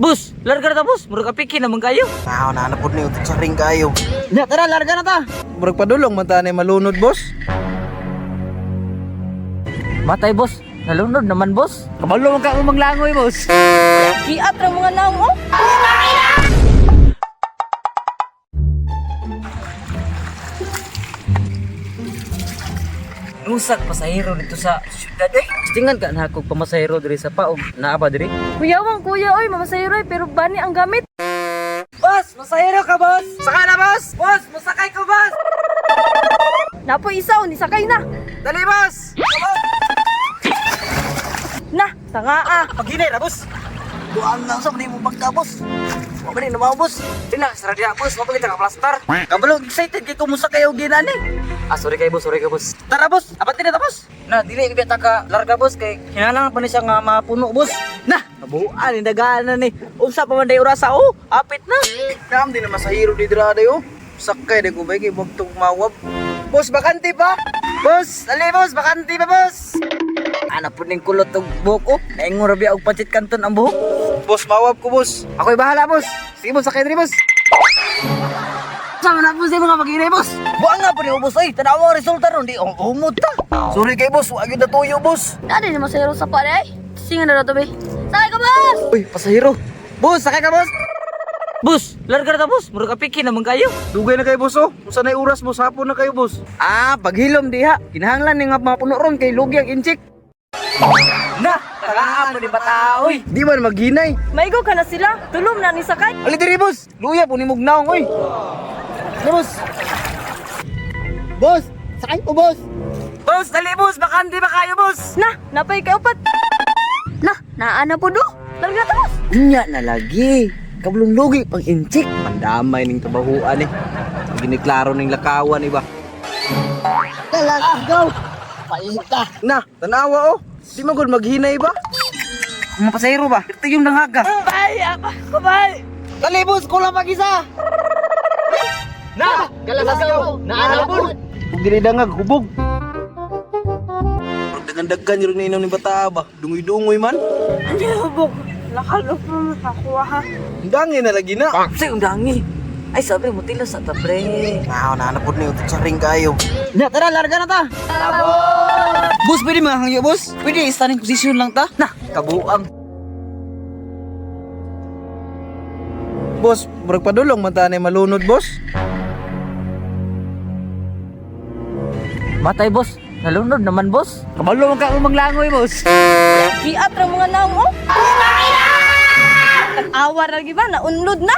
Boss, larga na ta, boss. Murag apiki naman kayo. Tao na napod ni utot sa ring kayo. Na, tara, larga na ta. Murag padulong man ta ni malunod, boss. Matay, boss. Nalunod naman, boss. Kabalo man ka umanglangoy, boss. Kiat ra mga naong oh. Nusag pasahero dito sa syudad eh. Tingan ka na akong pamasahero diri sa paog. Naa ba diri? Kuyawang kuya oy, mamasayro pero bani ang gamit. Boss, masahero ka, boss. Saka na, boss. Boss, masakay ka, boss. Napo isa oh, ni sakay na. Dali, boss. Na, tanga ah. Paghinay ra, boss. Duang lang sa mo pagka, boss. Wa man ni namaw, boss. Relax ra diha, boss. Mapagit ka plaster. Kabalo excited kay kumusta kayo ginani. Ah, sorry kay boss, sorry kay boss. Tara, boss. Abante na ta, boss. Na, dili gyud ta ka larga, boss, kay kinahanglan pa ni siya nga mapuno, boss. Na, nabuan ni dagana ni. Unsa pa man day orasa oh? Apit na. Kam di na masahiro di dira dayo. Sakay di ko bay kay bugtong mawab. Boss, bakante pa. Boss, dali boss, bakante pa, boss. Ana po ning kulot og buhok oh. Naingon ra biya og pancit kanton ang buhok. Boss, mawab ko, boss. Ako'y bahala, boss. Sige, boss, sakay diri, boss. Sama na po sa mga mag-inay, boss. Buang nga po ni boss, ay. Tanawa ang resulta ron, di ang umot ta. Sorry kay boss, wa gyud natuyo, boss. Dali ni masayro sa pare ay. Singa na ra to be. Sakay ka boss. Uy, pasahero. Boss, sakay ka, boss. Boss, larga na ta, boss. Murag apiki naman kayo. Dugay na kay boss oh. Unsa nay oras boss, hapon na kayo, boss. Ah, paghilom diha. Kinahanglan ni nga mapuno ron kay lugi ang inchik. Na, tagaan mo ni bata, oy. Di man maghinay. Maigo ka na sila. Tulom na ni sakay. Ali diri, boss. Luya po ni mugnaong, oy. Na, boss. Boss, sakay ko, boss. Boss, dali, boss. Bakante ba kayo, boss? Na, napay kay upat. Na, naa na po do. Larga ta boss. Unya na lagi. Kablong lugi pang inchik. Pandamay ning trabahuan eh. Giniklaro ning lakawan iba. Dala, go! Paita! Na, tanawa oh. Di man gud maghinay ba? Mga pasahero ba? Ito yung nanghaga. Bay, ako, bay. Dali, boss. Kulang pag-isa. Na! Galasaw! Naanapon! Ug dili dangag hubog. Daghan-daghan yung nainom ni bata ba? Dungoy-dungoy man. Hindi hubog. Nakalok mo makakuha ha. Dangi na lagi na. Sa yung dangi. Ay, sabi mo, tilas sa pre. Tao na napod ni utot sa ring kayo. Na, tara, larga na ta. Boss, pwede mga hangyo, boss? Pwede, standing position lang ta? Na, kabuang. Boss, murag padulong man ta ni malunod, boss. Matay, boss. Nalunod naman, boss. Kabalo man ka umanglangoy, boss. Kiat ra mga naong oh. Awa ra gi ba naunlod na.